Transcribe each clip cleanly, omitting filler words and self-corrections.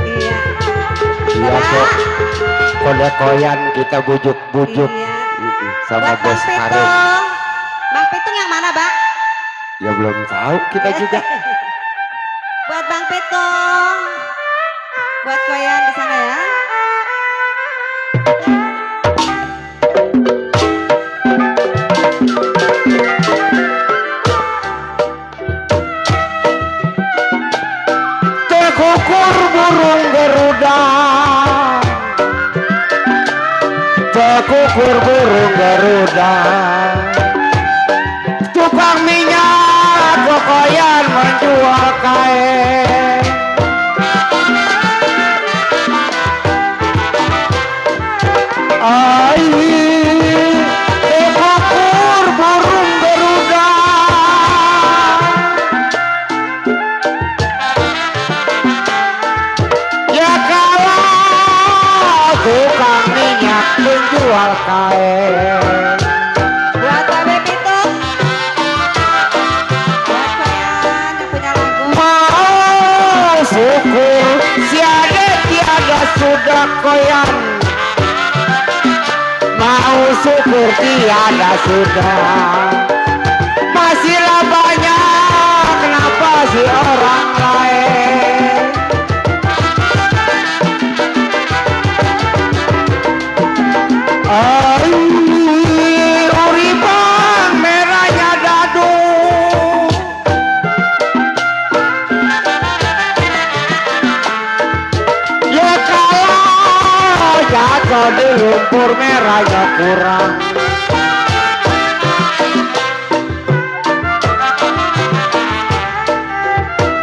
Iya. Iya kok. Kode-koyan kita bujuk-bujuk Iya. sama Buat bos Bang Karim. Pitung. Bang Pitung yang mana, Bang? Ya belum tahu kita juga. Buat Bang Pitung. Buat koyan di sana ya. Tekukur burung Garuda, tekukur burung Garuda, tukang minyak kokoyan menjual kain. Ai, tekukur burung Garuda, ya kalah tukang minyak menjual kain. Buat Babe Pitung. Buat koyan yang punya lagu. Mau syukur siada tiada sudah koyan, mau syukur tiada sudah, masihlah banyak kenapa si orang lain. Ai, uribang merahnya dadu, ya kalau jatuh di lumpur merahnya kurang.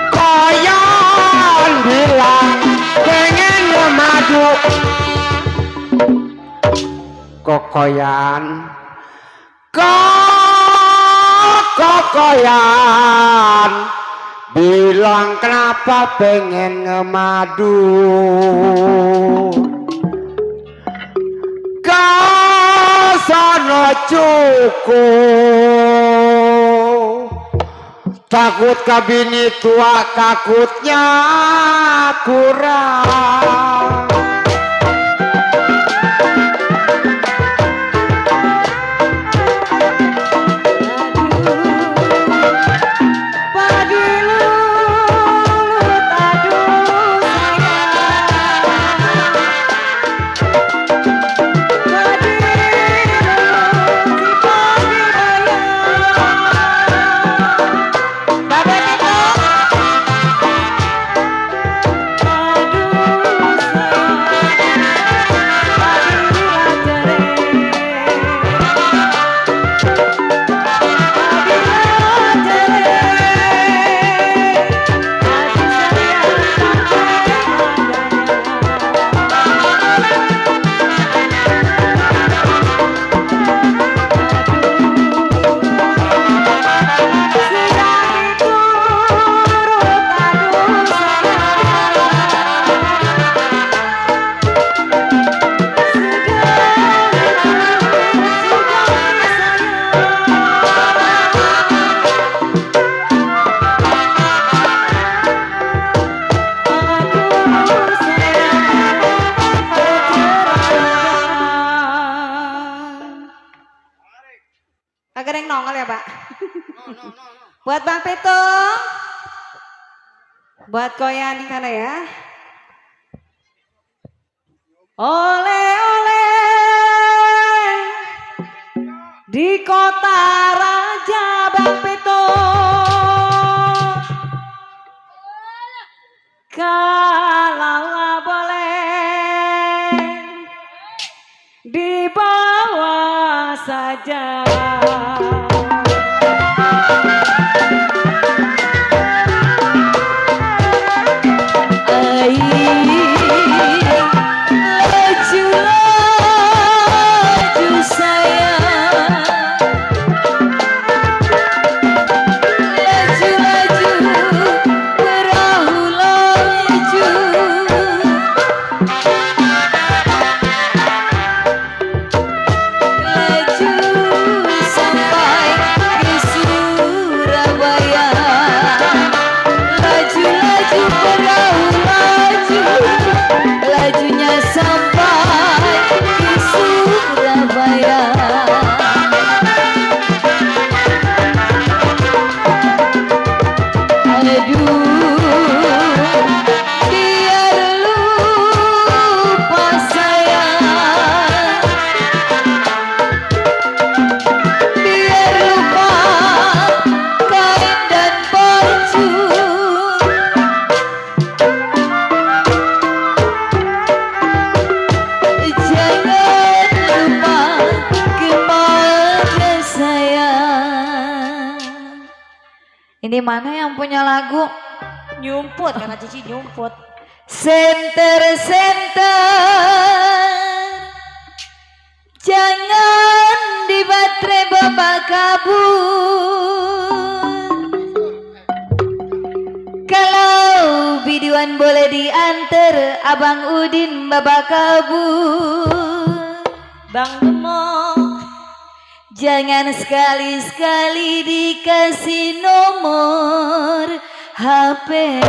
Koyan bilang pengen madu, kokoyan kokoyan bilang kenapa pengen ngemadu, kasono cukup takut kabini tua takutnya kurang. Padi lulut, aduh sayang. Padi lulut, si padi bayang. Babe Pitung. Aduh sayang. Padi lajare. Kagak ada yang nongol ya, Pak? Buat Bang Pitung. Buat koyan di sana ya. Oleh-oleh di kota raja Bang Pitung. Kalau boleh dibawa saja. Laju sayang, Ini mana yang punya lagu? Nyumput karena Cici nyumput. Senter, jangan dibatre babak kabur. Kalau biduan boleh diantar Abang Udin babak kabur. Bang Demok, jangan sekali-sekali dikasih nomor HP.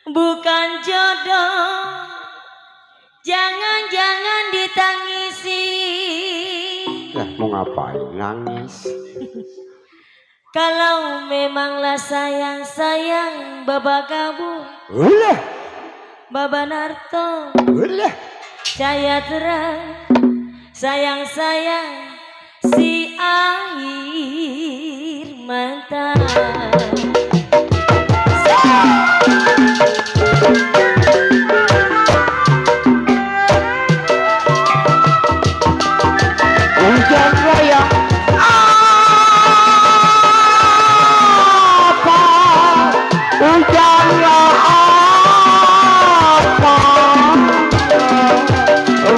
bukan jodoh, jangan-jangan ditangisi. Lah mau ngapain nangis? Kalau memanglah sayang Baba Kabu, Ulah, Baba Narto, ulah. saya terang sayang si air mata. Hujan raya apa? Hujanlah apa?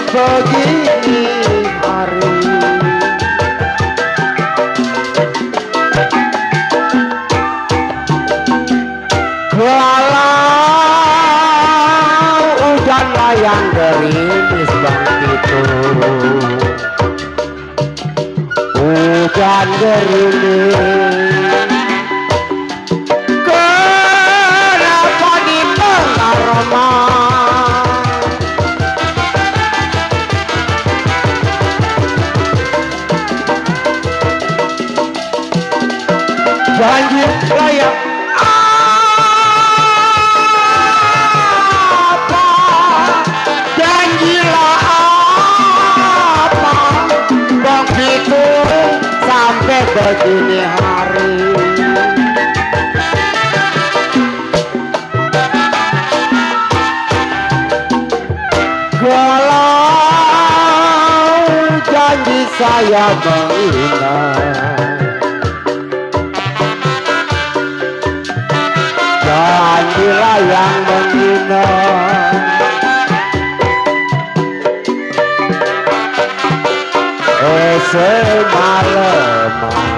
Begini hari. Walau hujanlah yang gerimis bang itu. Hujan gerimis, kenapa di tengah remang? Janji layak apa? Janjilah apa? Begitu sampai begini hari. Kalau janji saya menghina, janjilah yang menghina. Semalam